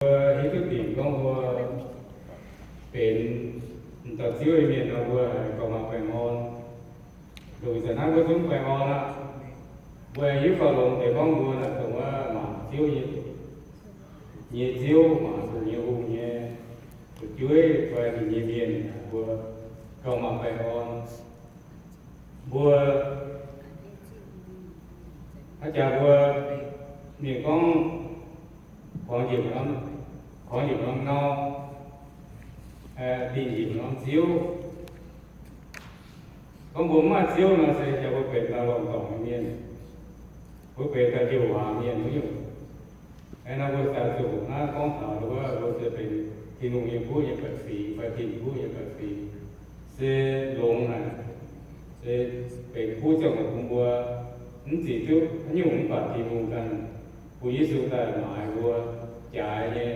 Mbuo hiuv duqv dingc gorngv mbuo benx dauh Ziouv nyei mienh nor, mbuo haiz gauh maaih baengh orn. Longc zanc naaiv mbuo zungv baengh orn aqv. Mbuo aengx hiuv gauh longx deix gorngv mbuo naaic dongh wuov mangc Ziouv nyei, nyei Ziouv, mangc zuqc nyei hungh nyei fu'jueiv fai ninh nyei mienh, mbuo gauh maaih baengh orn. Mbuo haaix jaax mbuo mienh gorngv, kuangx njiec, kuangx njiec norm ngau, dingh njiec norm ziouv. Gorngv mbuo mv maaih ziouv nor, se jaax mbuo benx dauh lorngh dorngc nyei mienh, mbuo benx dauh njoux waac mienh wuov nyungc. Aeqv, nor mbuo daaih zuqc naaiv gorngv taux wuov, mbuo se benx Tin-Hungh nyei guoqv nyei baeqc fingx fai Tin-Guoqv nyei baeqc fingx, se longx haic, se benx kuv ziangh hoc bun mbuo mv zic duqv haaix nyungc, mv baac Tin-Hungh ganh bun Yesu daaih maaiz mbuo, jaaix nyei.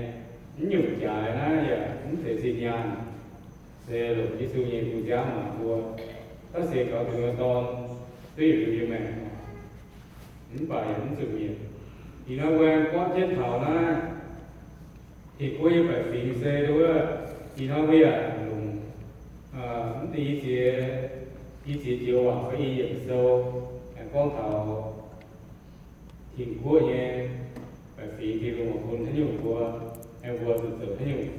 Mv nyungc jaaix naaiv yaac mv zeiz zinh nyaanh, se longc Yesu nyei gu'nziaamv maaiz mbuo. Da'siec gaux dongh wuov dorn duqv yietc liuz nyei maengc, mv baac yaac mv zuqc mietc. Ih hnoi mbuo aengx gorngv jienv taux naaiv Tin-Guoqv nyei baeqc fingx se wuov, ih hnoi mbuo yaac longc, mv deix i ziex, i ziex joux waac fai i yiemc sou, aengx gorngv taux Tin-Guoqv nyei baeqc fingx, Tin-Hungh bun haaix nyungc mbuo, aengx mbuo zuqc zoux haaix nyungc.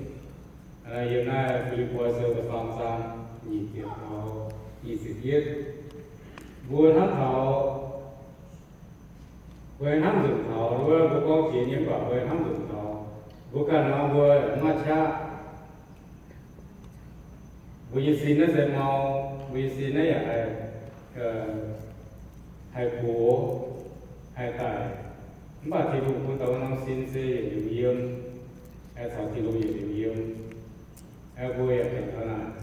Yiem naaiv Fi^lipv^poi Sou da'faam zaang nyic ziepc taux nyic ziepc yietv, mbuo hnamv taux, mbuo hnamv nzunc taux wuov, mbuo gorngv jiex nyei mv baac mbuo hnamv nzunc taux mbuo ganh nor mbuo mv maaih qaqv. Mbuo nyei sin naaiv se mau, mbuo nyei sin naaiv yaac haih, haih gox, haih daic. Mv baac Tin-Hungh bun taux norm sin se yietc liuz yiem, caux Tin-Hungh yietc liuz yiem. Mbuo yaac juangc taux naaic.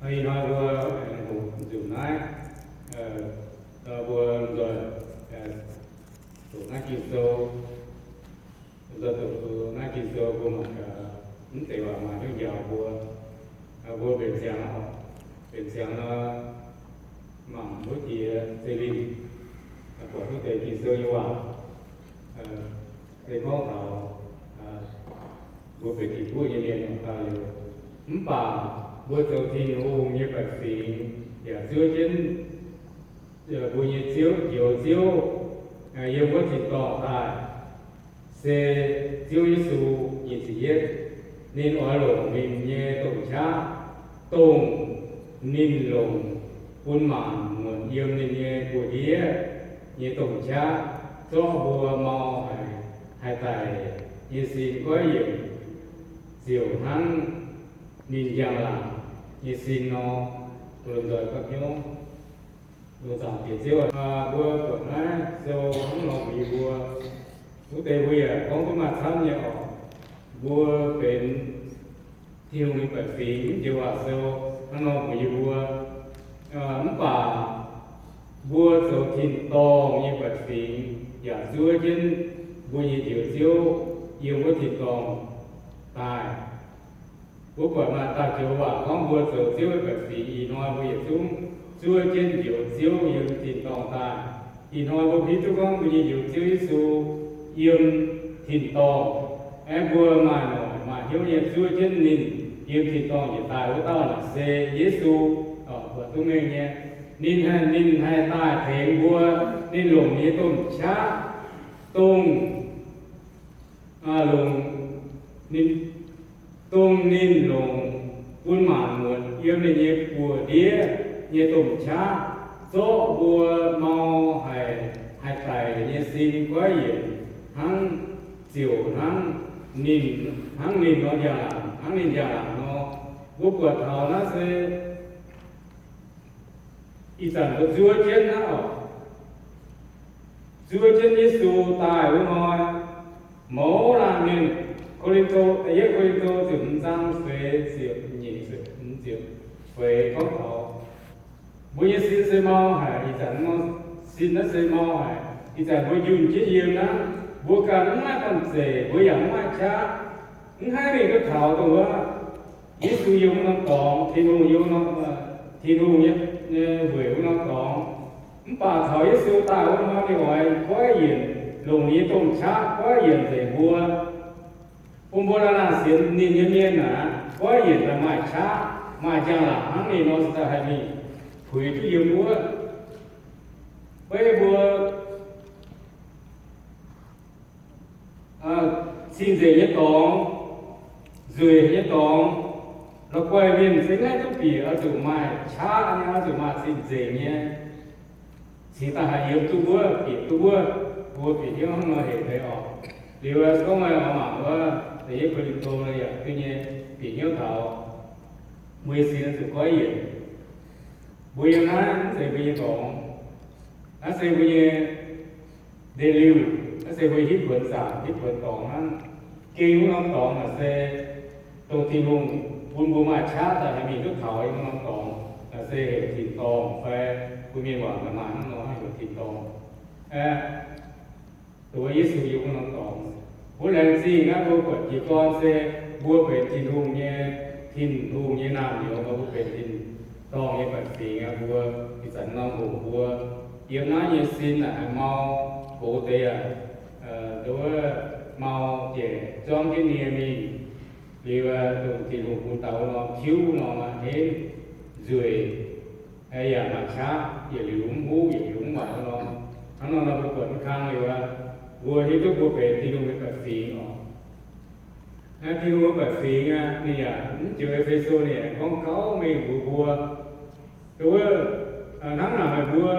Ih hnoi mbuo aengx hoqc nzunc naaiv, mbuo nzoih doqc naaiv Ging-Sou. Nzoih doqc naaiv Ging-Sou mbuo mangc gaax, mv deix waac maaih hnyouv njaaux mbuo. Mbuo mbenc ziangx, mbenc ziangx nor, mangc wuov diex zeiv-lingh, buatc wuov deix Ging-Sou nyei waac se gorngv taux mbuo benx Tin-Guoqv nyei mienh daaih liuz, mv baac mbuo zoux Tin-Hungh nyei baeqc fingx yaac zuov jienv mbuo nyei Ziouv, Njoux Ziouv, yiem wuov tin-dorngh daaih, se Ziouv Yesu nyei ziepc yietv. Ninh oix longc ninh nyei domh qaqv, dongh ninh longc bun maanc muotc yiem ninh nyei buoz-ndiev nyei domh qaqv, zorqv mbuo mau haic haih daic nyei sin goiv yienc, ziouc hnangv ninh njang-laangc nyei sin nor. Mbuo lomh nzoih gapv hnyouv. Lungh zaangc Diex Ziouv, mbuo buatc naaiv sou hnangv nor mbuox yie mbuo, wuov deix mbuo yaac gorngv duqv maaih camv nyei oc. Mbuo benx Tin-Hungh nyei baeqc fingx, mv joux waac sou hnangv nor mbuox yie mbuo. Mv baac mbuo zoux tin-dorngh nyei baeqc fingx yaac zuov jienv mbuo nyei Njoux Ziouv yiem wuov tin-dorngh daaih. Mbuo buatc maaih dauh joux waac gorngv mbuo zoux Ziouv nyei baeqc fingx, ih hnoi mbuo yietc zungv zuov jienv Njoux Ziouv yiem tin-dorngh daaih. Ih hnoi mbuo hiuv duqv gorngv mbuo nyei Njoux Ziouv Yesu yiem tin-dorngh. Aeqv, mbuo maaih noic maaih hnyouv nyei zuov jienv ninh yiem tin-dorngh njiec daaih wuov dauh naaic se Yesu, buatc duqv mengh nyei. Ninh haih, ninh haih daaih tengx mbuo. Ninh longc ninh nyei domh qaqv, dongh, longc, ninh, dongh ninh longc bun maanc muotc yiem ninh nyei buoz-ndiev nyei domh qaqv, zorqv mbuo mau haic, haih daic nyei sin goiv yienc hnangv, ziouc hnangv ninh, hnangv ninh nor njang-laangc, hnangv ninh njang-laangc nor. Mbuo buatc taux naaiv se ih zanc mbuo zuov jienv naaiv oc. Zuov jienv Yesu daaih wuov hnoi, mouz laanh mienh, Ko^lin^to, da'yietv Ko^lin^to ziepc hmz zaang feix ziepc nyeic, feix gorngv taux mbuo nyei sin se mau haic. Ih zanc sin naaiv se mau haic. Ih zanc mbuo njunh jienv yiem naaiv, mbuo ganh mv maaih banh zeic, mbuo yaac mv maaih qaqv. Mv haih mingh duqv taux dongh wuov Yesu yiem wuov norm dorngx, Tin-Hungh yiem, Tin-Hungh nyei weic wuov norm dorngx. Mv baac taux Yesu daaih wuov hnoi ninh oix goiv yienc, longc ninh nyei domh qaqv goiv yienc nzengc mbuo. Bun mbuo laanh laanh sienx ninh nyei mienh aeqv, goiv yienc daaih maaih qaqv maaih njang-laangc hnangv ninh nor, se daaih haih mingh puix duqv yiem wuov. Beiv mbuo cing-nzengc nyei dorngx, nzueic nyei dorngx, la'guaih mienh se ngaih duqv bieqc oix zuqc maaih qaqv nyei, oix zuqc maaih cing-nzengc nyei, cingx daaih haih yiem duqv wuov, bieqc duqv wuov. Mbuo bieqc hnyouv hnangv nor hec deix oc. Liuz se gorngv meih oix mangc wuov da'yietv Ko^lin^to yaac duqv nyei, bieqc hnyouv taux mbuo nyei sin oix zuqc goiv yienc. Mbuo yiem naaiv mv zeiz mbuo nyei dorngx. Naaiv se mbuo nyei ndeic-liuh, naaiv se mbuo hitv kuonx zaangc, hitv kuonx dorngx hnangv. Gengh wuov norm dorngx naaic se dongh Tin-Hungh bun mbuo maaih qaqv daaih haih mingh duqv taux yiem wuov norm dorngx. Naaiv se heuc tin-dorngh fai bun mienh waac maaih hnangv nor heuc tin-dorngh. Dongh wuov Yesu yiem wuov norm dorngx. Mbuo laengz zingh naaiv mbuo buatc jiez gorn se mbuo benx Tin-Hungh nyei, Tin-Hungh nyei naamh nyouz, mbuo benx tin-dorngh nyei baeqc fingx aqv. Mbuo ih zanc norm hoc mbuo yiem naaiv nyei sin naaic, mau gox deix aqv, wuov mau jiex zuangv jienv nie mingh. Liuz dongh Tin-Hungh bun daaih wuov norm tiuv norm aqv, henv, nzueic, yaac maaih qaqv, yietc liuz mv huv, yietc liuz mv waaic wuov norm. Hnangv nor nor mbuo buatc mv kang liuz aqv, mbuo hiuv duqv mbuo benx Tin-Hungh nyei baeqc fingx oc. Naaiv Tin-Hungh nyei baeqc fingx aqv, ninh yaac mv joux E^fe^so ninh yaac gorngv gauh mengh mbuox mbuo, wuov, hnangv naaic meih mbuo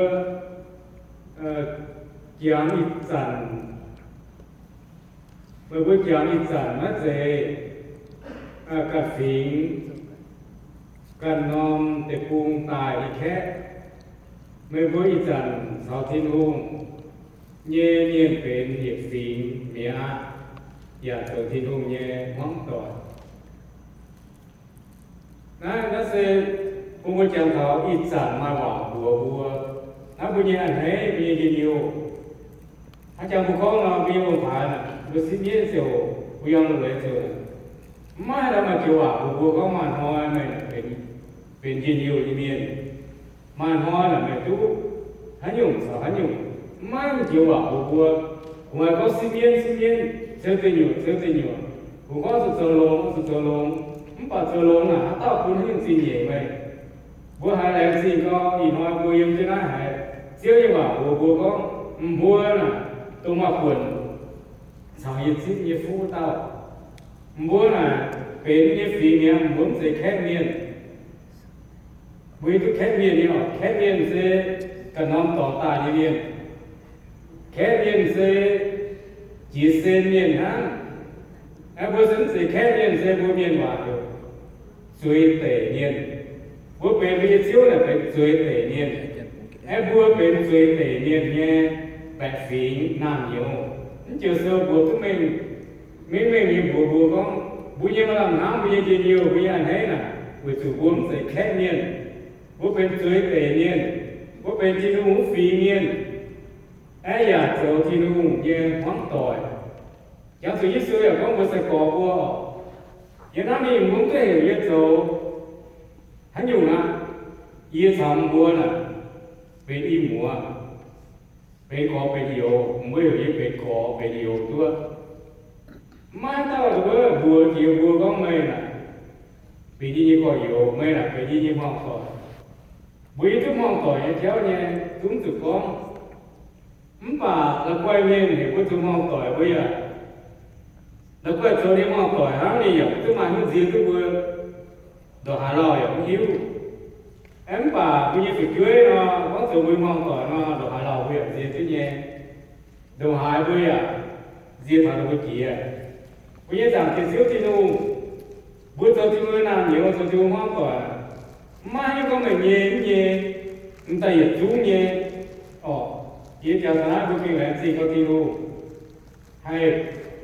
jangx ih zanc, meih mbuo jangx ih zanc maiv zeiz ganh fingx, ganh norm deic-bung daaih nyei kaeqv. Meih mbuo ih zanc caux Tin-Hungh nyei mienh benx yietc fingx mi'aqv, yaac zoux Tin-Hungh nyei hmuangv doic. Naaiv, naaiv se bun mbuo jangx taux ih zanc maaih waac mbuox mbuo. Naaiv mbuo nyei a'hneiv, mbuo nyei njien-youh. Hnangv jangx mbuo gorngv nor, mbuo nyei ong-taaix naaic, mbuo sipv mienv ziouc, mbuo yiem leiz ziouc, mv maaih haaix dauh maaih joux waac mbuox mbuo gorngv maaih hnoi meih benx, benx njien-youh nyei mienh. Maaih hnoi naaic meih duqv haaix nyungc caux haaix nyungc, mv maaih joux waac mbuox mbuo. Mbuo gorngv sipv mienv, sipv mienv, ceu deic nyuoqc, ceu deic nyuoqc. Mbuo gorngv zuqc zoux longx, zuqc zoux longx. Mv baac zoux longx naaic haaix dauh bun haaix nyungc zingh nyeic meih? Mbuo haiz laengz zingh gau, ih hnoi mbuo yiem jienv naaiv haiz Ziouv nyei waac mbuox mbuo gorngv, mbuo naaic dongh maaih buonc caux yie zipv nyei fuqv dauh. Mbuo naaic benx nyei fingx mi'aqv, mbuo mv zeiz kaeqv mienh. Mbuo hiuv duqv kaeqv mienh nyei oc. Kaeqv mienh se ganh norm dorngx daaih nyei mienh. Kaeqv mienh se jiex sen mienh hnangv. Aeqv, mbuo se mv zeiz kaeqv mienh, se mbuo mienh waac heuc zueiz deic mienh. Mbuo benx mbuo nyei ziouv naaic benx zueiz deic mienh. Aeqv, mbuo benx zueiz deic mienh nyei baeqc fingx naamh nyouz. Mv joux sou mbuox duqv mengh, mengh mengh nyei mbuox mbuo gorngv, mbuo nyei maaih lamh hnamv, mbuo nyei njien-youh, mbuo nyei a'hneiv naaic, weic zuqc mbuo mv zeiz kaeqv mienh. Mbuo benx zueiz deic mienh. Mbuo benx Tin-Hungh wuov fingx mienh. Aeqv, yaac zoux Tin-Hungh nyei hmuangv doic. Jangx zuqc Yesu yaac gorngv mbuo sai-gorx mbuo oc. Yiem naaiv mingh mbuo mv duqv heuc yie zoux haaix nyungc aqv. Yie caux mbuo naaic benx i muoz, benx gorx benx youz. Mbuo heuc yie benx gorx benx youz duqv. Mv maaih haaix dauh wuov mbuox jiex mbuo gorngv meih naaic benx yie nyei gorx-youz, meih naaic benx yie nyei hmuangv-doic. Mbuo hiuv duqv hmuangv-doic nyei jauv nyei, zungv zuqc gorngv. Mv baac la'guaih mienh heuc mbuo zoux hmuangv-doic mbuo yaac, la'guaih zoux ninh hmuangv-doic hnangv, ninh yaac mv duqv maaih hnyouv nzie duqv mbuo. Ndongc haaix lauh yaac mv hiuv. Aeqv, mv baac mbuo nyei fu'jueiv nor, gorngv zoux mbuo hmuangv-doic nor, ndongc haaix lauh mbuo yaac nzie duqv nyei. Ndongc haaix mbuo yaac nzie taux ninh mbuo jiex. Mbuo nyei Zaangc Diex Ziouv Tin-Hungh, mbuo zoux Tin-Hungh naamh nyouz, zoux Tin-Hungh hmuangv-doic, mv maaih haaix nyungc gorngv meih nyei mv nyei, m'daaih yietc zungv nyei. Orqc, yie jangx taux naaiv mbuo gengh laengz zingh gau Tin-Hungh haih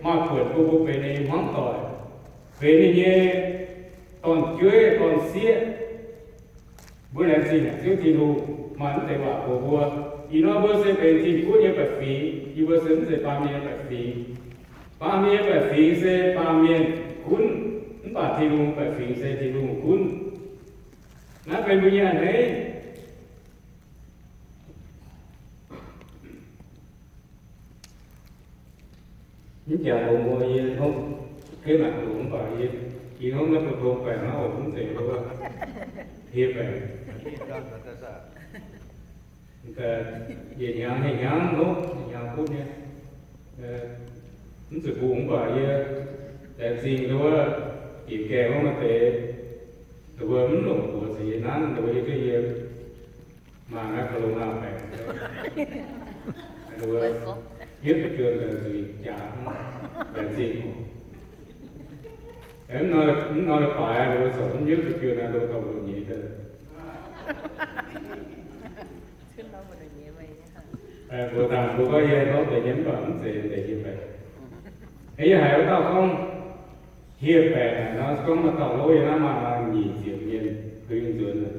maaih buonc bun mbuo benx ninh nyei hmuangv-doic, benx ninh nyei dorn-jueiv dorn-sieqv. Mbuo laengz zingh haic Ziouv Tin-Hungh maaih mv deix waac mbuox mbuo. Ih hnoi mbuo se benx Tin-Guoqv nyei baeqc fingx, yie mbuo se mv zeiz baamh mienh nyei baeqc fingx. Baamh mienh nyei baeqc fingx se baamh mienh gunv, mv baac Tin-Hungh baeqc fingx se Tin-Hungh gunv. Naaiv benx mbuo nyei a'hneiv. Mv jaax longx mbuo yie hopv. Jienv naaic longx mv baac yie, yie hnamv naaiv bun tong baengc hnangv oc, mv zeiz wuov hieh baengc. Yietc hnyangx yietc hnyangv nopv, yietc hnyangx butv nyei. Mv zuqc bungx mv baac yie laengz zingh wuov diex gaengh wuov maaih deix, wuov mv longc buoz caux yie nanv, wuov yie duqv yie maaih naaiv Corona baengc, wuov yietv fu'juonh nzuih jaax, laengz zingh oc. Mv nor, mv nor baaix wuov zoux mv yietv fu'juonh naaiv, mbuo dorh mbuo nyei daaih. Mbuo dangh mbuo gorngv yie hnopv deix nyei mv baac mv zeiz deix hieh baengc. Yie haiz wuov dauh gorngv hieh baengc nor, gorngv maaih dauh lov yie naaiv maaih nyic ziepc mienh kuinx nzuonx,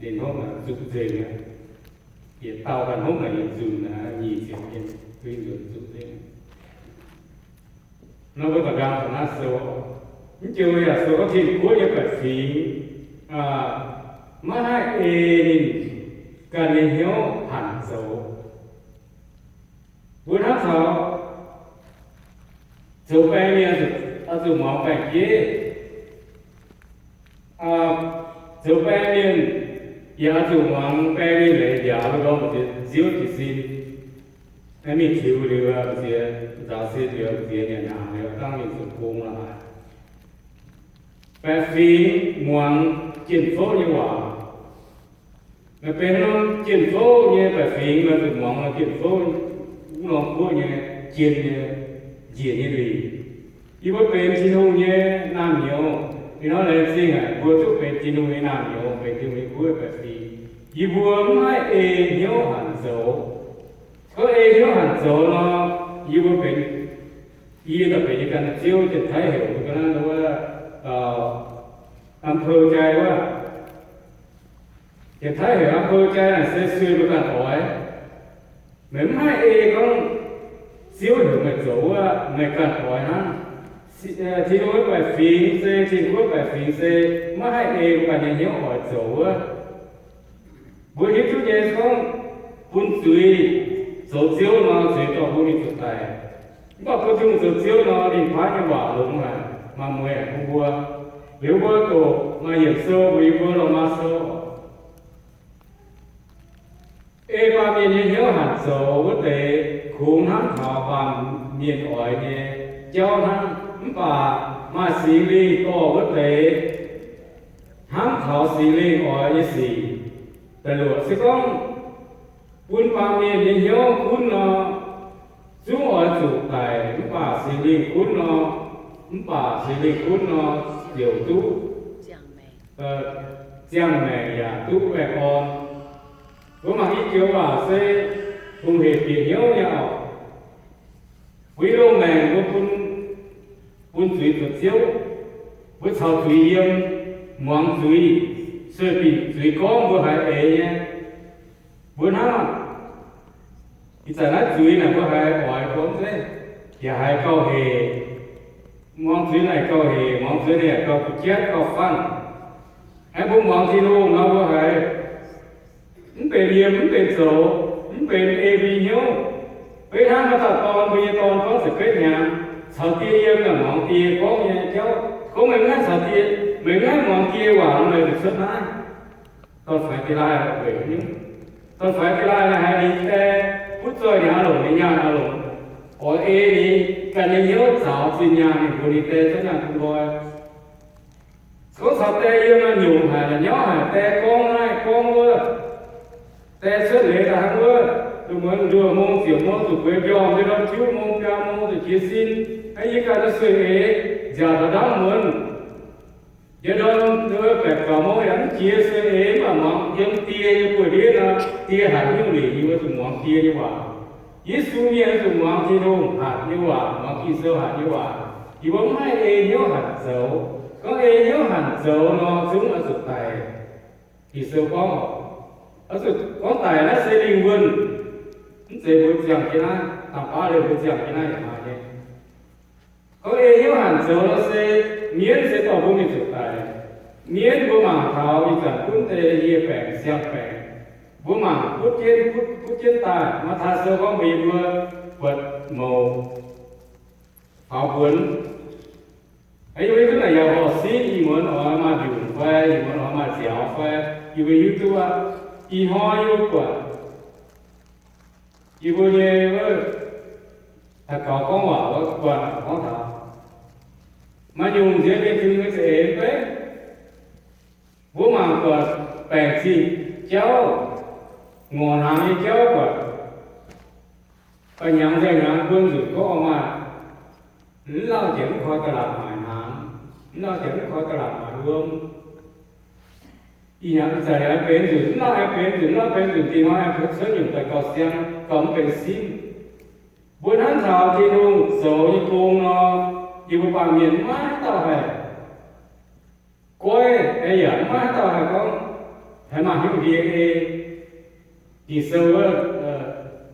ninh hnopv naaic zuqc nzengc aqv. Yietc dauh ganh hnopv naaic yietc nzunc naaic nyic ziepc mienh kuinx nzuonx zuqc nzengc. Nor mbuo daux nqaang taux naaiv sou, mv joux yaac sou gorngv Tin-Guoqv nyei baeqc fingx maiv haih ei ninh ganh nyei hnyouv hanc zoux. Mbuo hnamv taux zoux baeng mienh oix zuqc muangx baeng-bieiv. Zoux baeng mienh yaac oix zuqc muangx baeng mienh leiz njaaux, mbuo gorngv mbu'ziex nziouv jiez sin. Naaiv mingh tiux liuz, mbu'ziex nzaaux sin liuz, mbu'ziex nyanc hnaangx liuz, dangh mingh zoux gong lorqc haic. Baeqc fingx muangx jien-fouv nyei waac. Maaih benx norm jien-fouv nyei baeqc fingx, maaih zuqc muangx norm jien-fouv, wuov norm guoqv nyei jien nyei njiec nyei lingc. Yie mbuo benx Tin-Hungh nyei naamh nyouz, ih hnoi laengz zingh haic mbuo duqv benx Tin-Hungh nyei naamh nyouz, benx Tin-Hungh nyei guoqv baeqc fingx. Yie mbuo mv haih ei hnyouv hanc zoux. Gorngv ei hnyouv hanc zoux nor, yie mbuo benx, yie daaih benx yie ganh ziouv, Janx-Taiv heuc mbuo ga'naaiv wuov, อำเภอใจ wuov. Janx-Taiv heuc อำเภอใจ naaic se sueih mbuo ganh oix. Meih mv haih ei gorngv Ziouv heuc meih zoux wuov, meih ganh oix hnangv. Tin-Hungh baeqc fingx se, Tin-Guoqv baeqc fingx se maiv haih ei mbuo ganh nyei hnyouv oix zoux wuov. Mbuo hiuv duqv nyei gorngv bun zuiz zoux ziouv nor, zuiz dorh mbuo mingh zuqc daic. Mv baac bun Tin-Hungh zoux ziouv nor, ninh paaiv nyei waac longx haic, maaih mueiz haic bun mbuo. Liuz mbuo doqc maaih yiemc sou, mbuo yie mbuo lorh maa sou. Ei baamh mienh nyei hnyouv hanc zoux wuov deix, kungx hnamv taux baamh mienh oix nyei jauv hnangv. Mv baac maaih Singx Lingh dorh wuov deix, hnamv taux Singx Lingh oix nyei sic. Da'luoqc se gorngv bun baamh mienh nyei hnyouv gunv nor, zungv oix zuqc daic. Mv baac Singx Lingh gunv nor, mv baac Singx Lingh gunv nor, ziouc duqv ziangh maengc yaac duqv baengh orn. Mbuo mangc i joux waac se hungh hec bieqc hnyouv nyei oc. Mbuo yiem loz-maengc mbuo bun, bun zuiz zoux ziouv. Mbuo caux zuiz yiem, muangx zuiz, sueih bieqc zuiz gorngv mbuo haiz eix nyei. Mbuo hnangv ih zanc naaiv zuiz naaic mbuo haiz oix gorngv zeiv, yaac haiz gauh hec. Muangx zuiz naaic gauh hec, muangx zuiz naaic yaac gauh gu'jatv gauh fatv. Aengx mbuo muangx Tin-Hungh nor mbuo haiz mv benx yiem, mv benx zoux, mv benx ei mbuo nyei hnyouv. Beiv hnangv maaih dauh dorn, mbuo nyei dorn gorngv ziepc betv hnyangx, caux die yiem yaac muangx die gorngv nyei jauv. Gorngv meih mv haih caux die, meih mv haih muangx die waac nor, meih zuqc cuotv naaiv. Dorn-faix die laaih weic nyungc, dorn-faix die laaih naaiv haiz ninh die butv zoih ninh aqv longc, ninh nyaanh aqv longc, oix ei ninh ganh nyei hnyouv caux zinh nyaanh ninh mbuox ninh die cuotv nyaanh bun nqoi. Gorngv caux die yiem naaiv nyungc haic, la'nyauv haic, die gorngv naaiv gorngv wuov. Die cuotv leiz daaih hnangv wuov, muonz nduoh mong ziepc mong zuqc bueix njormh, njormh juqv mong biaa mong zuqc jiez sin. Hnangv yie ganh sueih eix nziaauc taux ndaamv muonz, njormh baeqc gauh mong yaac mv jiex, sueih eix mv baac muangx yiem die nyei buoz-ndiev nor, die hatc nyungc lingc, yie mbuo zuqc muangx die nyei waac. Yesu mienh zuqc muangx Tin-Hungh hatc nyei waac, muangx Ging-Sou hatc nyei waac. Yie mbuo mv haih ei hnyouv hanc zoux. Gorngv ei hnyouv hanc zoux nor, zungv oix zuqc daic. Ging-Sou gorngv, oix zuqc gorngv daic naaiv se lingh wuonh, mv zeiz mbuo ziangh jienv naaiv, dangh baav liuz mbuo ziangh jienv naaiv yaac maaih nyei. Gorngv ei hnyouv hanc zoux nor se mienv se dorh mbuo mingh zuqc daic. Mienv mbuo mangc taux ih zanc gunv deix hieh baengc siang-baengc, mbuo mangc butv jienv, butv, butv jienv daaih. Matv^taai Sou gorngv mbuox yie mbuo buatc mouc faaux buonc, Yie mbuo hiuv duqv naaic yaac horpc sipv, ih muonz oix maaih mbiungc fai ih muonz oix maaih nziaaux fai, yie mbuo hiuv duqv aqv. Ih hnoi yie mbuo buatc yie mbuo nyei wuov, daux gaux gorngv waac wuov, buatc gorngv taux maaih nyungc nziex mienh Tin-Hungh nyei za'eix mv bei. Mbuo mangc buatc baengc zingh jauv, ngorc hnaangx nyei jauv buatc, baac hnyangx nzengc hnyangx buo nzunc gorngv maaih, mv lauh jiex mv koi da'laatc maaic hnaangx, mv lauh jiex mv koi da'laatc maaic wuom. Ih hnyangx ih zanc aengx benx nzunc, mv lauh aengx benx nzunc, mv lauh benx nzunc, dingh hnoi aengx cuotv nyungc daaih gauh siang, gauh mv benx simv. Mbuo hnamv taux Tin-Hungh zoux nyei gong nor, yie mbuo baamh mienh maiv dauh haih goiv, yaac maiv dauh haih gorngv haih maaih hnyouv ndie ei. Ging-Sou wuov,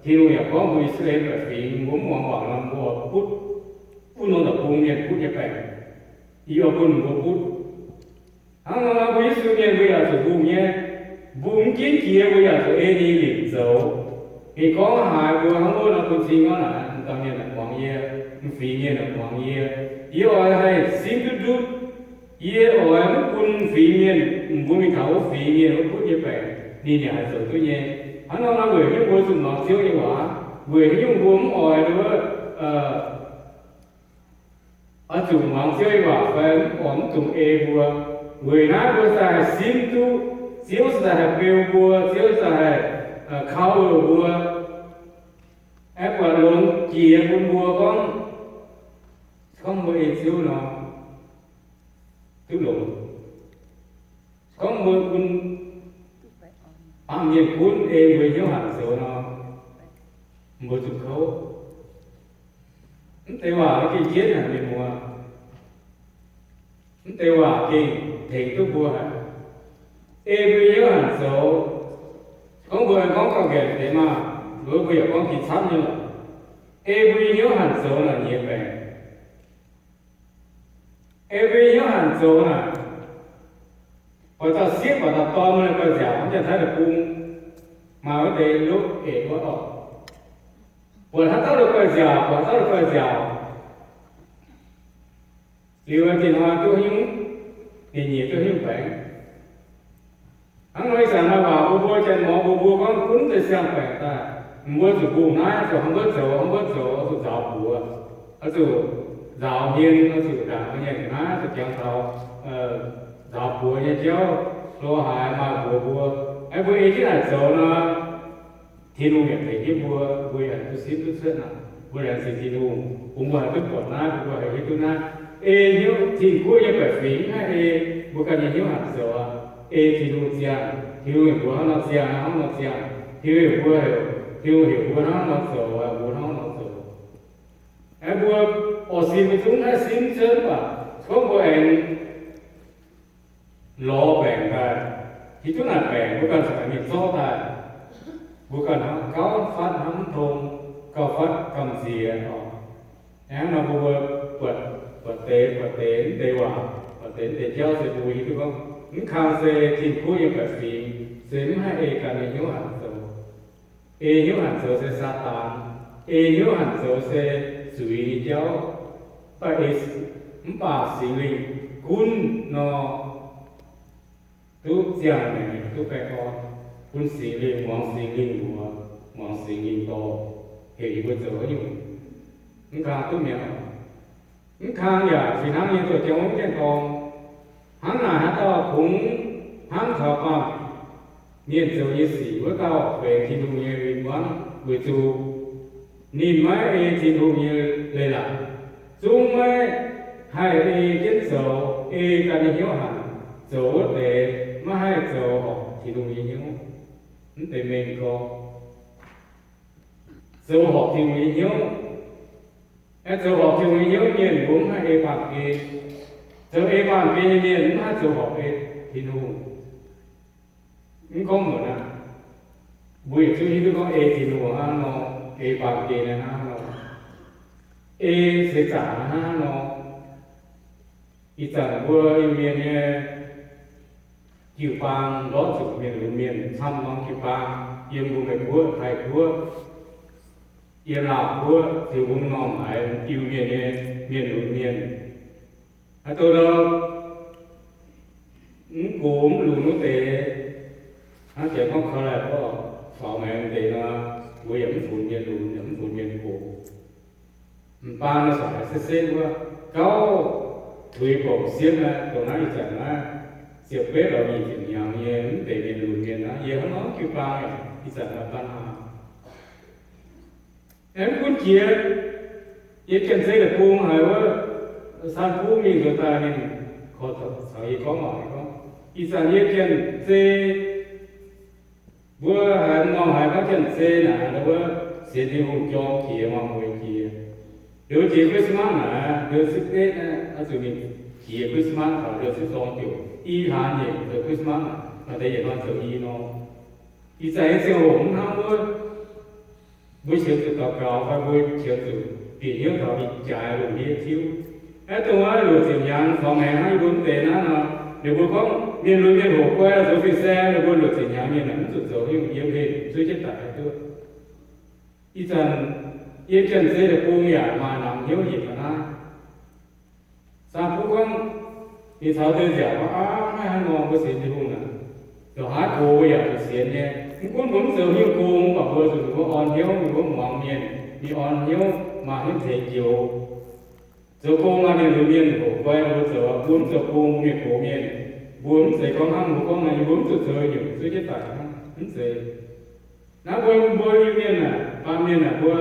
Tin-Hungh yaac gorngv mbuo I^saa^laa^en baeqc fingx, mbuo mv muangx waac nor, mbuo butv, butv norm deic-bung mienh butv nyei baengc, yie oix bun mbuo butv. Hnangv nor, mbuo Yesu mienh mbuo yaac zuqc mbungh nyei, mbungh mv ginv jiex mbuo yaac zuqc ei ninh lingc zoux. Ninh gorngv haaix mbuo hnangv wuov nor, bun cing gorngv naaic, m'dauh mienh aah, muangx yie, m'fingx mienh aah, muangx yie. Yie oix haih simv duqv ndutv. Yie oix mv bun m'fingx mienh, m'bung mingh taux wuov fingx mienh wuov butv nyei baengc, ninh yaac haih zoux duqv nyei. Hnangv nor, weic nyungc mbuo zuqc muangx Ziouv nyei waac, weic nyungc mbuo mv oix wuov, oix zuqc muangx Ziouv nyei waac fai mv oix mv dungx ei mbuo. Weic naaiv mbuo se haih simv duqv, Ziouv se haih beu mbuo, Ziouv se haih kauv mbuo. Aeqv, buatc longx jiex bun mbuo gorngv, gorngv mbuo ei Ziouv nor, duqv longx. Gorngv mbuo bun baamh mienh gunv ei mbuo hnyouv hanc zoux nor, mbuo zuqc kouv. Mv deix waac gengh jienv haic, mienh muoz. Mv deix waac gengh tengx duqv mbuo haic. Ei mbuo hnyouv hanc zoux, gorngv mbuo aengx gorngv gauh nqaengc deix maah, mbuo, mbuo yaac gorngv jiex camv nyei lorqc. Ei mbuo hnyouv hanc zoux naaic nyiex baengc. Ei mbuo hnyouv hanc zoux naaic, buatc dauh sieqv buatc dauh dorn mingh guaih nziaauc, janx-taiv deic-bung maaih wuov deix lov eix wuov orqc. Buatc haaix dauh lov guaih nziaauc, buatc haaix dauh lov guaih nziaauc, liuz dingh hnoi duqv hnyouv, ninh nyiex duqv hnyouv baengc. Hnangv nor ih zanc naaiv waac mbuo, mbuo janx-mor mbuo, mbuo gorngv gunv deix siang-baengc daaih, mbuo zuqc mbungh naaiv, zuqc hnangv mbuo zoux, hnangv mbuo zoux, zuqc nzaaux buoz, oix zuqc nzaaux hmien, oix zuqc ndaangc mienh naaiv, zuqc jangx taux nzaaux buoz nyei jauv, lo haaix maaih buoz mbuo. Aeqv, mbuo ei jienv naaic zoux nor, Tin-Hungh yaac tengx jienv mbuo, mbuo yaac duqv simv duqv cuotv naaic. Mbuo laengz zingh Tin-Hungh, bun mbuo haih duqv buatc naaiv, bun mbuo haih hiuv duqv naaiv. Ei hnyouv Tin-Guoqv nyei baeqc fingx mv haih ei mbuo ganh nyei hnyouv hanc zoux aqv. Ei Tin-Hungh ziangh, Tin-Hungh heuc mbuo hnangv nor ziangh, hnangv nor ziangh. Tin-Hungh heuc mbuo, Tin-Hungh heuc mbuo hnangv nor zoux, mbuo hnangv nor zoux. Aeqv, mbuo oix simv mbuo zungv haih simv cuotv mv baac gorngv mbuo aengx lorz baengc daaih, hiuv duqv naaic baengc mbuo ganh caux mienh zorqv daaih, mbuo ganh hnangv gauh fatv hnangv mv tong, gauh fatv gamh nziex oc. Hnangv nor mbuo, mbuo buatc, buatc deix, buatc deix mv deix waac, buatc deix mv deix jauv se mbuo hiuv duqv gorngv mv kang se Tin-Guoqv nyei baeqc fingx, se mv haih ei ganh nyei hnyouv hanc zoux. Ei hnyouv hanc zoux se Saadaan. Ei hnyouv hanc zoux se zuiz nyei jauv. Mv baac ei, mv baac Singx Lingh gunv nor, duqv ziangh maengc, duqv baengh orn, bun Singx Lingh muangx Singx Lingh mbuox, muangx Singx Lingh dorh, heuc yie mbuo zoux haaix nyungc, mv kang duqv mi'aqv. Mv kang yaac fih hnangv nyei doqc jangx wuov jienv dorng. Hnangv naaic haaix dauh kungx hnamv taux baamh mienh zoux nyei sic wuov dauh benx Tin-Hungh nyei win-wangv, weic zuqc ninh maiv ei Tin-Hungh nyei leiz-latc, zungv maiv haih ei jienv zoux, ei ganh nyei hnyouv hanc zoux wuov deix, maiv haih zoux horpc Tin-Hungh nyei hnyouv. Mv deix mengh gorngv zoux horpc Tin-Hungh nyei hnyouv. Aeqv, zoux horpc Tin-Hungh nyei hnyouv mienh mbuo mv haih ei baamh gen. Zoux ei baamh gen nyei mienh mv haih zoux horpc ei Tin-Hungh. Mv gorngv muonc aqv. Mbuo yietc zungv hiuv duqv gorngv ei Tin-Hungh hnangv nor, ei baamh gen hnangv nor, ei seix zaangc hnangv nor. Ih zanc mbuo Iu-Mienh nyei jiu-baang ndortv zuqc mienh lunx mienh camv norm jiu-baang, yiem Mbung-Meiv Guoqv, Taiv Guoqv, yiem Laauh Guoqv, ziux mbuo norm haaix Iu-Mienh nyei mienh lunx mienh. Haaix dauh mv gox mv lunx wuov deix, hnangv janx gorngv korv-lienh gorngv faaux maengx deix nor, mbuo yaac mv funx mienh lunx, yaac mv funx mienh gox. M'baan nor corc haiz setv setv wuov, gauh tuix bouc siemv aqv. Dongh naaiv ih zanc naaiv ziepc betv lorz nyic ziepc hnyangx nyei mv deix mienh lunx mienh naaiv, yie hnangv nor jiu-baang yaac ih zanc maaih ban hnaangx. Aengx mv gunv jiex, yie Janx-Zei deic-bung haiz wuov, San Kuv mingh nzuonx daaih ninh korv caux yie gorngv waac gorngv, ih zanc yie Janx-Zei mbuo haiz m'normh haiz gorngv Janx-Zei naaic wuov sienx Tin-Hungh jorm jiex, maaih mueiz jiex. Liuz jiex Christmas naaic, liuz ziepc betv naaiv, oix zuqc mingh jiex Christmas taux liuz ziepc zorng joux, i hlaanx nyeic zoux Christmas naaic, maaih deix yietc hnoi zoux i norm. Ih zanc nyei ziangh hoc mv hnangv wuov. Mbuo qiemx zuqc daux gaux fai mbuo qiemx zuqc bieqc hnyouv taux ninh jaaix lungh ndiev tiuv. Naaiv dongh wuov luoqc ziepc hnyangx caux maengx hnangv yie mbuo mv deix naaiv nor, ninh mbuo gorngv mienh lunx mienh hoqc guai zoux fin-saeng, ninh mbuo luoqc ziepc hnyangx mienh naaic mv zuqc zoux nyungc yiem heh zuov jienv daic duqv. Ih zanc yiem Janx-Zei deic-bung yaac maaih namx hnyouv njiec ga'naaiv. San Kuv gorngv, ninh caux deix nziaauc gorngv, aav, maiv hnangv nor, mbuo sienx Tin-Hungh naaic, zoux haaix gox mbuo yaac zuqc sienx nyei. Mv gunv mbuo mv zoux haaix nyungc gong, mv baac mbuo zuqc mingh wuov orn hnyouv, mingh wuov muangx mienh, mingh orn hnyouv maaih hnyouv tengx joux. Zoux gong maaih mienh lunx mienh hoqc guai mbuo zoux, mbuo mv zoux gong mbuo mienh gox mienh. Mbuo mv zeiz gorngv hnangv mbuo gorngv naaic, mbuo mv zuqc zoux nyungc zuov jienv daic hnangv, mv zeiz. Naaiv mbuo, mbuo Iu-Mienh naaic, baamh mienh naaic, mbuo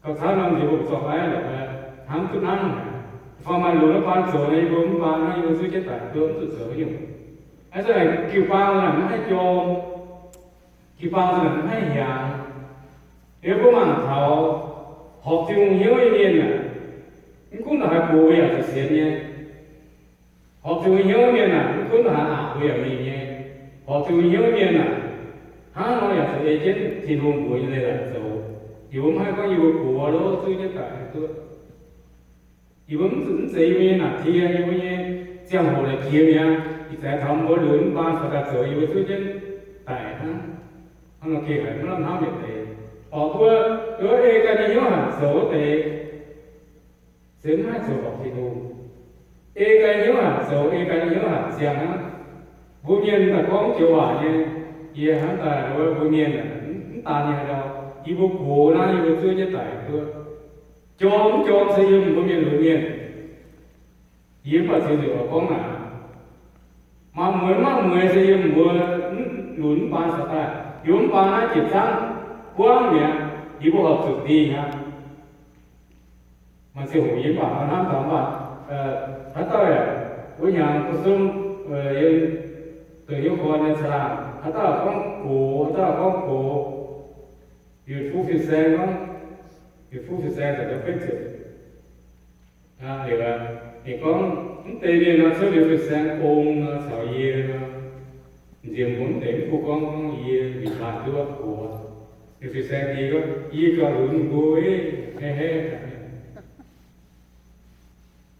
gauh camv norm nziex mbuo zorqv aiv lorqc, hnamv duqv nangv haic. Fai maaih lunx wuov baan zoux naaiv, yie mbuo mv baan naaiv, yie mbuo zuov jienv daic duqv, mv zuqc zoux nyungc. Aa, se jiu-baang naaic mv haih jorm, jiu-baang naaic mv haih hiaangx. Liuz mbuo mangc taux horpc Tin-Hungh hnyouv nyei mienh naaic, mv gunv haaix gox yaac zuqc sienx nyei. Horpc Tin-Hungh hnyouv mienh naaic, mv gunv haaix aqc mbuo yaac mingh nyei. Horpc Tin-Hungh hnyouv mienh naaic, hnangv nor yaac zuqc ei jienv Tin-Hungh mbuox nyei leiz-latc zoux. Yie mbuo mv haih gorngv yie mbuo gox lo zuov jienv daic duqv. Yie mbuo mv zeiz yie mbuo nyei naaic tie, yie mbuo nyei ziangh hoc naaic jiex mi'aqv. Ih zanc taux mbuo lunx mv baan caux daaih zoux, yie mbuo zuov jienv daic hnangv. Hnangv nor gengh haiz mv lamh hnamv yietc deix. Orqc, mbuo, mbuo ei ganh nyei hnyouv hanc zoux wuov deix, se mv haih zoux horpc Tin-Hungh. Ei ganh nyei hnyouv hanc zoux, ei ganh nyei hnyouv hanc ziangh hnangv. Mbuo mienh daaih gorngv joux waac nyei, yie hnamv daaih wuov mbuo mienh mv daan nyei haaix ndau, yie mbuo gox naaiv yie mbuo zuov jienv daic duqv. Jorm mv jorm se yiem mbuo mienh lunx mienh. Yie mv baac ziux nzunc oix gorngv naaic, maaih mueiz mv maaih mueiz se yiem mbuo lunx mv baan caux daaih, yie mbuo mv baan naaiv jiex zaangv buangv mi'aqv, yie mbuo horpc zuqc dingh aqv. Maaih ziangh hoc yie mv baac hnamv taux mv baac, haaix dauh yaac wuov hnyangx duqv zungv, yiem dongh hnyouv gorn nyei caangh laangh, haaix dauh gorngv gox, haaix dauh gorngv gox, yietc fuqv fin-saeng gorngv, yietc fuqv fin-saeng daaih dongh betv ziepc. Liuz, ninh gorngv, mv deix mienh nor cuotv liuz fin-saeng ong nor caux yie nor, nziex mbuo mv deix mv bun gorngv, gorngv yie mingh daaih duqv gox. Liuz fin-saeng diex gorngv, yie gauh lunx mbuo, hneiv hneiv.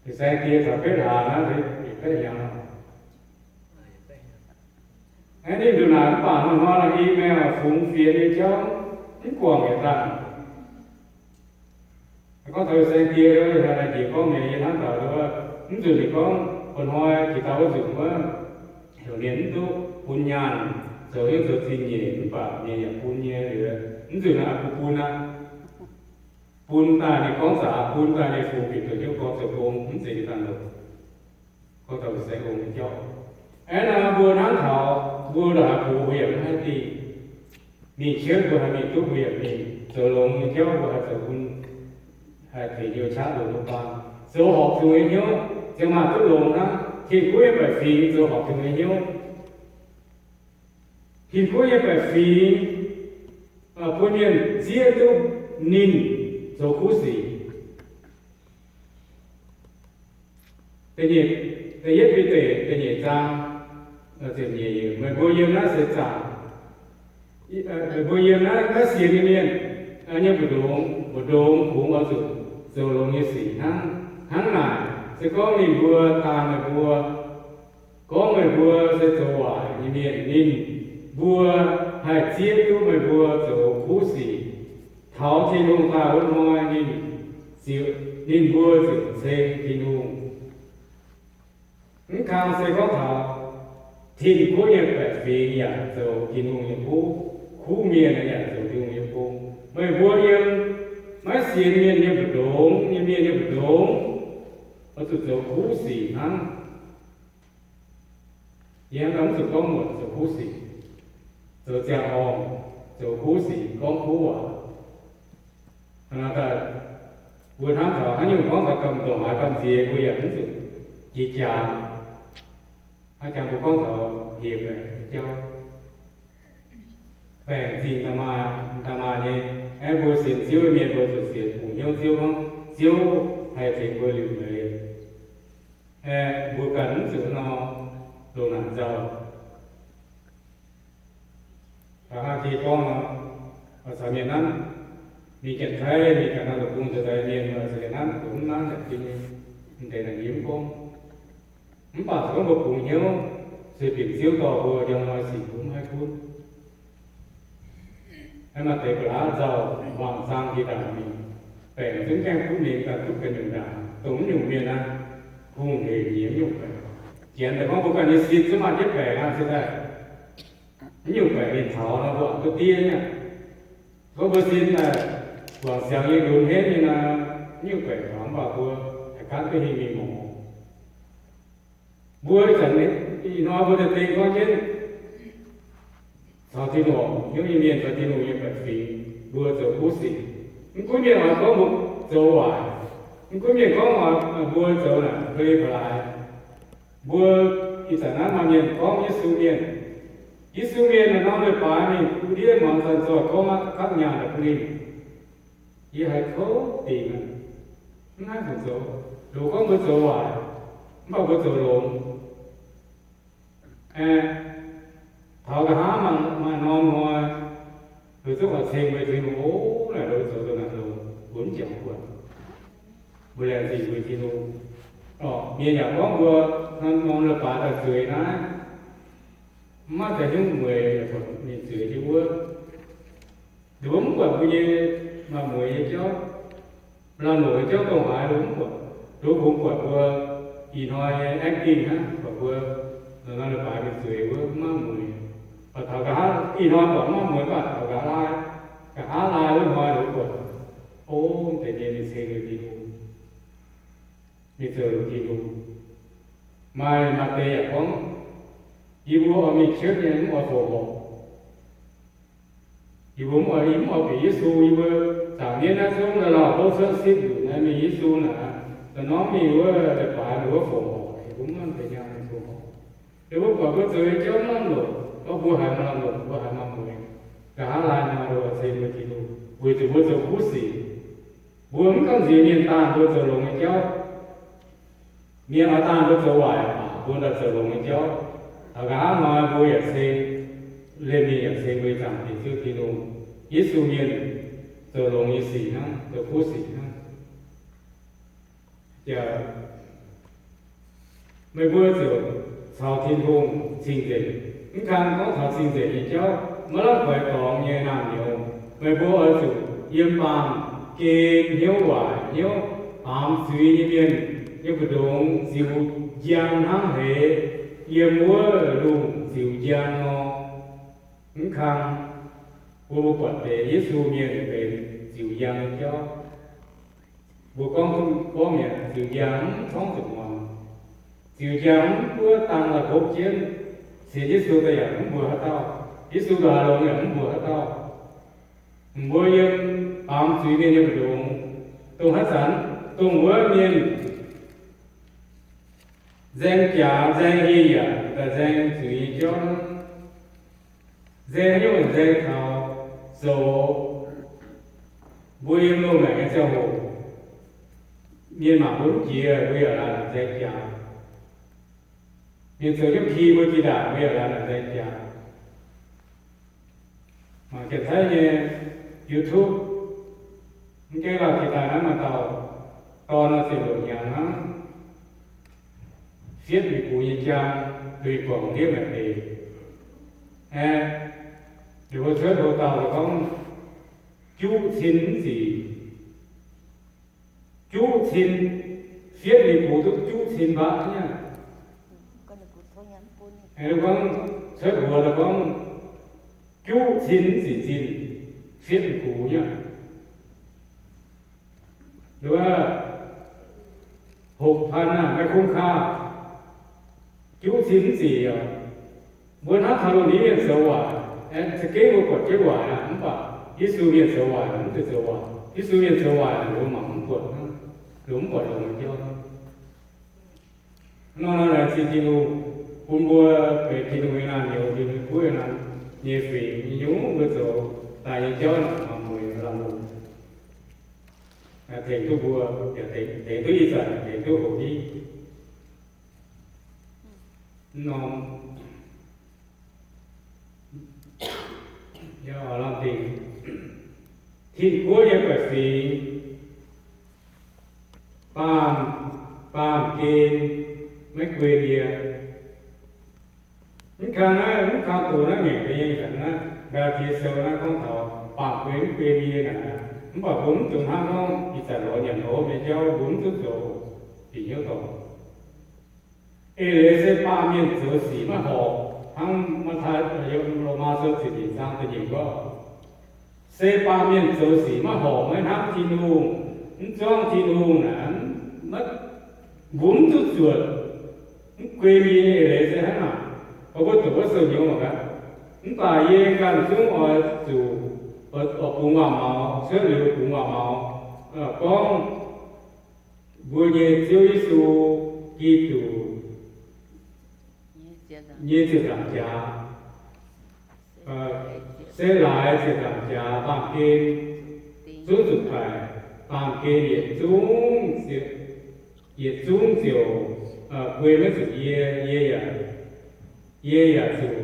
Fin-saeng diex caux betv hlaax naaiv, betv hnyangx. Naaiv ninh ndongc naaic mv baac hnoi-hnoi i maengh fungx fienx nyei jauv mv guangc yietc dangh. Gorngv taux fin-saeng diex, haaix naaic njiec gorngv mi'aqv, yie hnamv taux wuov, mv nzunc ninh gorngv, bun hnoi jiex dauh wuov nzunc wuov, heuc mienh mv duqv bun nyaanh zoux hnyouv zoux zingh nyeic, mv baac mienh yaac bun nyei. Liuz, mv nzunc naaic bun bun aqv. Bun daaih ninh gorngv zaqc, bun daaih ninh fungx bieqc duqv hnyouv gorx zoux gong, mv zeiz dangh longx. Gorngv taux fin-saeng ong nyei jauv. Aeqv, naaiv mbuo hnamv taux mbuo la'haiz gox mbuo yaac mv haih dingh. Mingh qiemx mbuo haih mingh duqv mbuo yaac mingh, zoux longx nyei jauv mbuo haih zoux bun, haih tengx hnyouv qaqv longx mbuo baan. Zoux horpc Tin-Hungh nyei hnyouv ziouc maaih duqv longx hnangv. Tin-Kuv nyei baeqc fingx zoux horpc Tin-Hungh nyei hnyouv. Tin-Kuv nyei baeqc fingx bun mienh zieqv duqv ninh zoux kuv sic. Da'nyeic, da'yietv Bide da'nyeic zaang, ziepc nyeic, meih mbuo yiem naaiv seix zaangc, meih mbuo yiem naaiv, naaiv sienx nyei mienh nyei mbu'ndongx, mbu'ndongx kungx oix zuqc zoux longx nyei sic hnangv. Hnangv naaic, se gorngv ninh mbuo daanh meih mbuo, gorngv meih mbuo se zoux waaic nyei mienh, ninh mbuo haih zieqv duqv meih mbuo zoux kuv sic. Taux Tin-Hungh daaih wuov hnoi, ninh ziouc, ninh mbuo ziouc ceng Tin-Hungh. Mv kang se gorngv taux tin-kuv nyei baeqc fingx yaac zoux Tin-Hungh nyei kuv, kuv mienh yaac zoux Tin-Hungh nyei bung. Meih mbuo yiem maiv sienx mienh nyei mbu'ndongx, nyei mienh nyei mbu'ndongx, oix zuqc zoux kuv sic hnangv. Yie hnamv mv zuqc gorngv muonc zoux kuv sic, zoux ziangh horngh, zoux kuv sic, gorngv kuv waac. Hnangv naaic daaih, mbuo hnamv taux haaix nyungc gorngv taux gamh nziex, haaix gamh nziex mbuo yaac mv zuqc jiex jaax. Hnangv jangx mbuo gorngv taux hiex baengc jauv, baengc zingh da'maaih, da'maaih nyei. Aeqv, mbuo sienx Ziouv mienh mbuo zuqc sienx bungx hnyouv Ziouv hnangv, Ziouv haih tengx mbuo liuc leiz. Aeqv, mbuo ganh mv zuqc nor longc naanc nzauh. Taux hnangv jiex gorngv nor, oix caux mienh nanv, mingh Janx-Taiv, mingh ganh naaiv la'bung zoux daaih mienh oix caux mienh nanv, mv nanv yaac jiex nyei, mv deix naaic yie mv gorngv. Mv baac se gorngv mbuo bungx hnyouv se binc Ziouv dorh mbuo njang hnoi sic mbuo mv haih gunv. Aeqv, maaih deix ba'laqv nzauh wangc zaang jiex ndaangc mingh, baengc zungv gaengh butv mingh daaih butv ganh nyungc ndaangc, dongh mv nyungc mienh naaiv, hungh hec nyiex mv nyungc baengc. Janx daaih gorngv mbuo ganh nyei sin zungv maaih jienv baengc aqv, se daaih mv nyungc baengc ninh taux nor, mbuo duqv diev nyei aqv. Gorngv mbuo sin daaih guangc siangx nyei lunx henv nyei nor, mv nyungc baengc taux, mv baac mbuo haih gaanv duqv hingh mingh morz. Mbuo ih zanc ih hnoi mbuo daaih dingh gorngv jienv caux Tin-Hungh, hnyouv nyei mienh caux Tin-Hungh nyei baeqc fingx, mbuo zoux kuv sic. Mv gunv mienh oix gorngv mbuo zoux waaic, mv gunv mienh gorngv mbuo zoux naaic ga'li ba'laaix, mbuo ih zanc naaiv maaih mienh gorngv Yesu mienh, Yesu mienh naaic norm leiz-baaix mingh bun ndiev muangx zanc zoih gorngv aqv, gapv nyaanh daaih bun ninh. Yie haiz kouv dingc aqv. Mv haih fungc zoux. Loz gorngv mbuo zoux waaic, mv baac mbuo zoux longx. Aeqv, taux nqa'haav maaih norm hnoi, mbuo zungv oix ceng mbuo Tin-Hungh, o, naaic loz zoux dongh naaic loz, mbuo mv jangx buatc. Mbuo laengz zingh mbuo Tin-Hungh. Orqc, mienh yaac gorngv mbuo norm leiz-baaix daaih zueiz naaiv, mv maaih daaih nyungc mueiz ninh zueiz jienv wuov. Nduov mv buatc mbuo nyei maaih mueiz nyei jauv, maaih lamh loc nyei jauv dongh haaix, nduov mv buatc. Nduov kungx buatc mbuo ih hnoi nyei acting hnangv, buatc mbuo norm leiz-baaix mingh zueiz wuov mv maaih mueiz. Baac taux nqa'haav ih hnoi buatc mv maaih mueiz, baac taux nqa'haav lai, nqa'haav lai wuov hnoi nduov buatc, o, deix mienh mingh ceng liuz Tin-Hungh, mingh zoux liuz Tin-Hungh. Maaih, maaih deix yaac gorngv, yie mbuo oix mingh cuotv nyei, mv oix fongc horc. Yie mbuo mv oix, yie mv oix bieqc Yesu, yie mbuo zaangc mienv naaiv zungv la'lauh bouv cuotv sipv nzunc naaiv mingh Yesu naaic, da'normv mingh wuov leiz-baaix wuov fongc horc, yie mbuo mv maaih deix nyaanh mingh fongc horc. Yie mbuo buatc mbuo zoux nyei jauv mv lamh loc, gorngv mbuo haiz maaih lamh loc, mbuo haiz maaih mueiz, nqa'haav lai hnoi mbuo oix ceng mbuo Tin-Hungh, weic zuqc mbuo zoux kuv sic. Mbuo mv gamh nziex mienh daanh mbuo zoux longx nyei jauv. Mienh oix daanh mbuo zoux waaic, mbuo daaih zoux longx nyei jauv. Taux nqa'haav hnoi mbuo yaac ceng, liemh mingh yaac ceng mbuo ih Zaangc Diex Ziouv Tin-Hungh, Yesu mienh zoux longx nyei sic hnangv, zoux kuv sic hnangv. Yaac meih mbuo ziouc caux Tin-Hungh cing-nzengc. Mv kang gorngv caux cing-nzengc nyei jauv, maiv lamh koix dorngx nyei naamh nyouz. Meih mbuo oix zuqc yiem baamh gen hnyouv waaic, hnyouv baamz zuiz nyei mienh nyei mbu'ndongx ziux njang hnangv heix yiem wuov lungh ziux njang nor. Mv kang, mbuo, mbuo buatc deix Yesu mienh benx ziux njang nyei jauv. Mbuo gorngv, gorngv mi'aqv, ziux njang mv torngv zuqc muangx. Ziux njang mv buov dang la'hopv jienv, sienx Yesu daaih yaac mv mbuox haaix dauh. Yesu ndongc haaix longx yaac mv mbuox haaix dauh. Mbuo yiem baamz zuiz mienh nyei mbu'ndongx, dongh haaix zanc, dongh wuov mienh nzaeng jaax nzaeng hingh yaac daaih nzaeng zuiz nyei jauv, nzaeng haaix nyungc nzaeng taux zoux. Mbuo yiem loz-maengc nyei ziangh hoc, mienh mangc mbuo mv jiex, mbuo yaac laanh nzaeng jaax. Mienh zoux jienv pi mbuo jiex ndaangc, mbuo yaac laanh nzaeng jaax. Mangc Janx-Taiv nyei YouTube, mv gaengh lauh jiex daaih naaiv maaih dauh dorn nor, ziepc luoqc hnyangx hnangv, fietv mingh bungx nyei jaang, duih guangc ndiev maengc eix. Aeqv, ninh mbuo cuotv hlo dauh gorngv, juqv cin mv zic. Juqv cin, fietv mingh bungx duqv juqv cin mbaqv nyei. Gorngv cuotv wuov gorngv juqv cin mv zic zinh, fietv gux nyei. Wuov hopv pan naaic maaih kungx kaav, juqv cin mv zic oc. Mbuo hnamv taux lungh ndiev mienh zoux waaic, za'gengh mbuo buatc jienv waaic aqv, mv baac Yesu mienh zoux waaic mv zeiz zoux waaic. Yesu mienh zoux waaic mbuo mangc mv buatc hnangv, mv buatc longx nyei jauv. Nor naaic zinh Tin-Hungh bun mbuo benx Tin-Hungh nyei naamh nyouz, Tin-Hungh nyei guoqv nyei naamh nyei fingx, nyungc mbuo zoux daaih nyei jauv naaic maaih mueiz lamh longc, tengx duqv mbuo, yaac tengx duqv ih zanc, tengx duqv hoqc hiuv. Mv norm, lamh dingc, Tin-Guoqv nyei baeqc fingx, baamh, baamh gen maiv guen yie. Mv kang naaiv, mv kang doz naaiv ngaengc deix nyei ih zanc naaiv, Gaa^laa^tie Sou naaiv gorngv taux baamh gen mv guen yie naaic. Mv baac mbuo mv dungx hnangv gorngv ih zanc lorz nyanc lorz hopv nyei jauv mbuo mv duqv zoux bieqc hnyouv dorngc. Eix leiz se baamh mienh zoux sic maiv horpc, hnangv Matv^taai, Lomaa Sou ziepc nyeic zaang da'nyeic gorngv, se baamh mienh zoux sic maiv horpc, maiv hnamv Tin-Hungh, mv zuangv Tin-Hungh naaic, mbuo mv duqv zuotc, mv guen yie. Eix leiz se hnangv naaic, mbuo doqc wuov sou hnyouv mangc gaax. Mv baac yie ganh zungv oix zuqc, oix bungx waac-maux, cuotv liuz bungx waac-maux, gorngv mbuo nyei Ziouv Yesu Giduc nyei ziepc nzaangc jaax, se laaix ziepc nzaangc jaax baamh gen zungv zuqc baeqc, baamh gen yietc zungv, yietc zungv ziouc guen maiv zuqc yie, yie yaac, yie yaac zuqc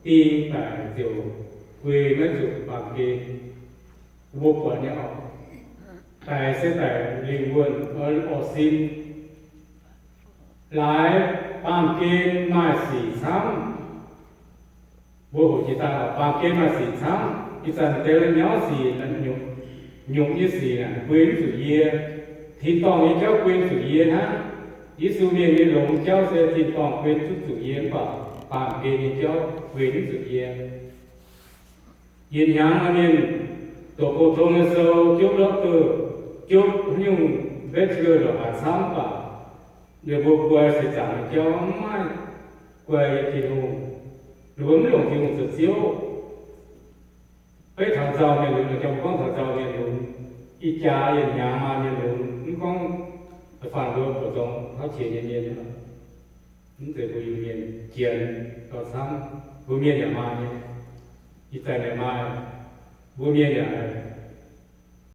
ding daic ziouc guen maiv zuqc baamh gen. Mbuo buatc nyei oc. Daic se daic lingh wuonh, orv sin. Laaix baamh gen maaih sic camv. Mbuo hoqc jiex daaih oc, baamh gen maaih sic camv. Ih zanc deix nyauv sic, nyungc nyei sic naaic guen mv zuqc yie. Tin-dorngh nyei jauv guen zuqc yie hnangv. Yesu mienh nyei longx jauv se tin-dorngh guen mv zuqc yie, mv baac baamh gen nyei jauv guen mv zuqc yie. Yietc hnyangx maaih mienh doqc Bou Tong nyei sou, jopv lorqc duqv, jopv haaix nyungc bachelor lorqc haaix camv baac, ninh mbuo guai seix zaangc nyei jauv mv maaih guai yiem Tin-Hungh. Ninh mbuo mv longc Tin-Hungh zoux Ziouv. Beiv taux nzauh mienh lunx, jangx gorngv taux nzauh mienh lunx, ih jaax yietc hnyangx maaih mienh lunx, mv gorngv da'faanh mbuo buoz-zorng tauv qiex nyei mienh, mv zeiz mbuo Iu-Mienh, Janx gauh camv, mbuo Mienh yaac maaih nyei. Ih zanc yaac maaih, mbuo Mienh yaac